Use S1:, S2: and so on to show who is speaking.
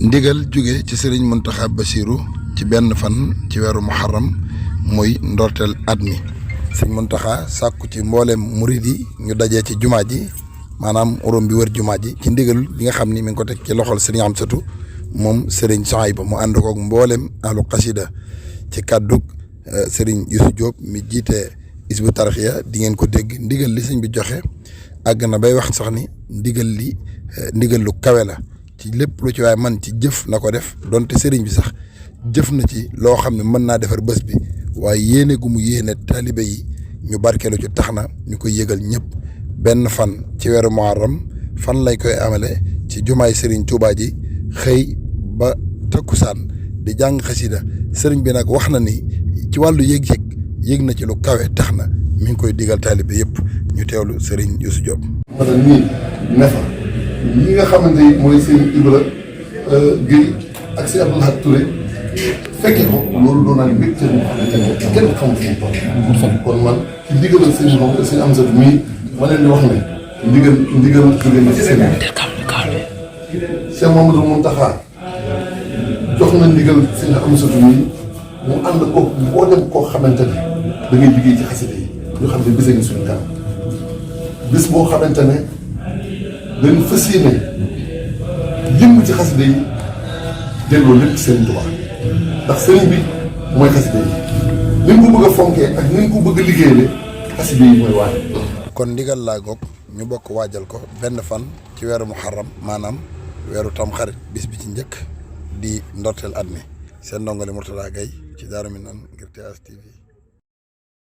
S1: ndigal jóge ci sëriñ Muntaxa Basiru ci benn fan ci weeru muharram muy ndorteel at mi sëriñ Muntaxa sàkku ci mboolem murid yi ñu dajee ci jumaa ji maanaam urum bi wër jumaa ji ci ndigal bi nga xam ni mi ngi ko teg ci loxol sëriñ Amsatu moom sëriñ Sohayba mu ànd koog mboolem ahlu xasida ci kàddug sëriñ Youssou Diop mi jiite Hizbut Tarqiyyah di ngeen ko dégg ndigal li sëñ bi joxe àgg na bay wax sax ni ndigal lu kawe la ci lépp lu ci waaye man ci jëf na ko def donte sëriñ bi sax jëf na ci loo xam ne mën naa defar bés bi waaye yéene gu mu yéene taalibe yi ñu barkeelu ci tax na ñu koy yëgal ñëpp benn fan ci weeru muharram fan lañ koy amale ci jumaay sëriñ Touba ji xëy ba takkusaan di jàng xasida sëriñ bi nag wax na ni ci wàllu yëg na ci lu kawe tax na mi ngi koy digal taalibe yëpp ñu teewlu sëriñ Youssou Diop.
S2: ma ne nii ne fa ñi nga xamante ni mooy seen Ibra Guèye ak si Abdou Lahad Touré fekke ko loolu doon naa ni mbégte mu xamante ne kenn xamul fu mu toll. kon man ci ndigalal seen moom seen Amsatu mii ma leen di wax ne ndigal jóge na ci seen Cheikh Mamadou Mountakha jox na ndigal seen Amsatu mii mu ànd ko boo dem koo xamante ne da ngay liggéey ci xasida yi ñu xam ne bisa ngi suñu kanam bis boo xamante ne dañ fas yéene yëngu ci xasida yi delloo lépp Sëriñ Tuubaa ndax sëriñ bi mooy xasida yi ni nga ko bëgg a fonkee ak ni nga ko bëgg a liggéeyale xasida yi mooy waaj.
S1: kon ndigal laa goog ñu bokk waajal ko benn fan ci weeru muharram maanaam weeru tamxarit bis bi ci njëkk di ndorteel at mi seen ndongali Mourtada Gaye ci Daaru Minaan ngir TS TV.